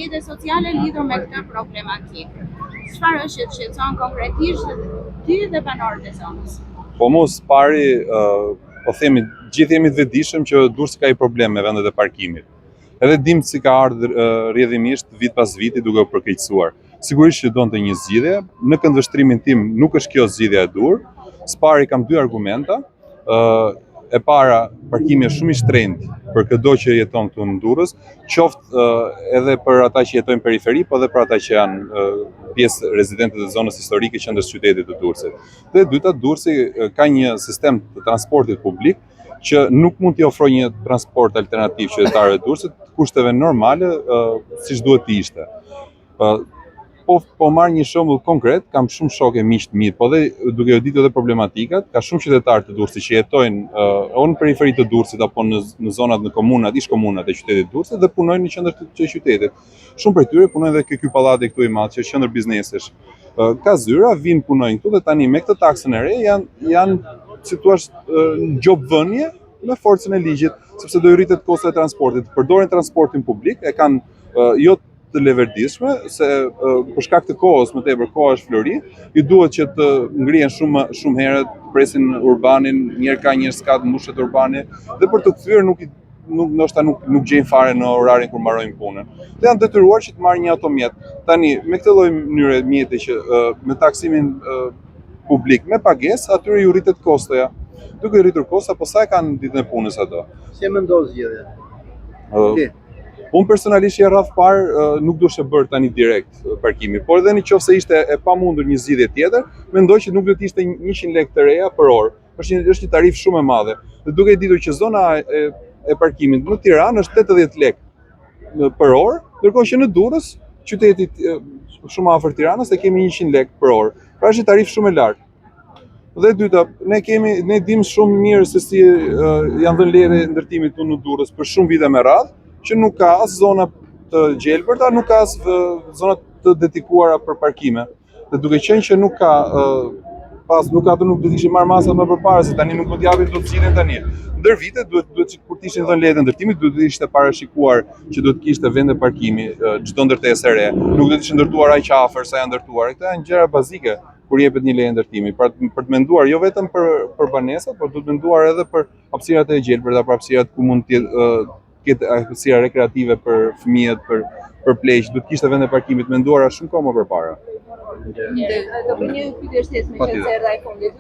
rrjetet sociale lidhur me këtë problematikë. Çfarë është që të shqetëson konkretisht ty dhe banorët e zonës? Po mos pari, po themi, gjithë jemi të vetëdijshëm që Durrësi ka një problem me vendet e parkimit. Edhe dim si ka ardhur rrjedhimisht vit pas viti duke u përkeqësuar. Sigurisht që donte një zgjidhje, në këndvështrimin tim nuk është kjo zgjidhja e duhur. Së pari kam dy argumenta. Ë e para, parkimi është shumë i shtrenjtë për këdo që jeton këtu në Durrës, qoftë edhe për ata që jetojnë në periferi, po edhe për ata që janë pjesë rezidente të zonës historike qendrës së qytetit të Durrësit. Dhe e dyta, Durrësi ka një sistem të transportit publik që nuk mund t'i ofrojë një transport alternativ qytetarëve të Durrësit të kushteve normale siç duhet të ishte. Po po marr një shembull konkret, kam shumë shokë e miq të mi, po dhe duke u ditur edhe problematikat, ka shumë qytetarë të Durrësit që jetojnë uh, o në periferi të Durrësit apo në në zonat në komunat, ish komunat e qytetit të Durrësit dhe punojnë në qendër të, të qytetit. Shumë prej tyre punojnë edhe ke ky pallati këtu i madh që është qendër biznesesh. Ka zyra, vijnë punojnë këtu dhe tani me këtë taksën e re janë janë si thua gjobvënie me forcën e ligjit, sepse do i rritet kostoja e transportit. Përdorin transportin publik, e kanë jo të leverdishme, se për shkak të kohës më tepër, koha është flori, ju duhet që të ngrihen shumë shumë herët, presin urbanin, një herë ka një herë s'ka të mbushet urbani dhe për të kthyer nuk i nuk ndoshta nuk nuk gjejnë fare në orarin kur mbarojnë punën. Dhe janë detyruar që të marrin një automjet. Tani me këtë lloj mënyre mjeti që me taksimin publik me pagesë, atyre ju rritet kostoja. Duke i rritur kostoja, po sa e kanë ditën e punës ato? Si e mendon zgjidhjen? Uh, Unë personalisht në radhë parë nuk do ishte bërë tani direkt parkimi, por edhe në qoftë se ishte e pamundur një zgjidhje tjetër, mendoj që nuk do të ishte 100 lekë të reja për orë. Është një është një tarifë shumë e madhe. Dhe duke e ditur që zona e, e parkimit në Tiranë është 80 lekë për orë, ndërkohë që në Durrës, qytetit shumë afër Tiranës, e kemi 100 lekë për orë. Pra është një tarifë shumë e lartë. Dhe e dyta, ne kemi ne dimë shumë mirë se si uh, janë dhënë leje ndërtimit këtu në Durrës për shumë vite me radhë, që nuk ka as zona të gjelbërta, nuk ka as zona të dedikuara për parkime. Dhe duke qenë që nuk ka pas nuk ato nuk do të ishin marrë masat më përpara se tani nuk mund të japin dot zgjidhjen tani. Ndër vite duhet duhet që kur të ishin dhënë lejet e ndërtimit duhet të ishte parashikuar që duhet të kishte vende parkimi çdo ndërtesë e re. Nuk duhet të ishin ndërtuar aq afër sa janë ndërtuar. Këto janë gjëra bazike kur jepet një leje ndërtimi. Pra për të menduar jo vetëm për për banesat, por duhet menduar edhe për hapësirat e gjelbërta, për hapësirat ku mund të ketë hapësira rekreative për fëmijët, për për pleq, duhet të kishte vende parkimi të menduara shumë kohë më përpara. Do bëj një pyetje shtesë meqenëse erdha e fundit.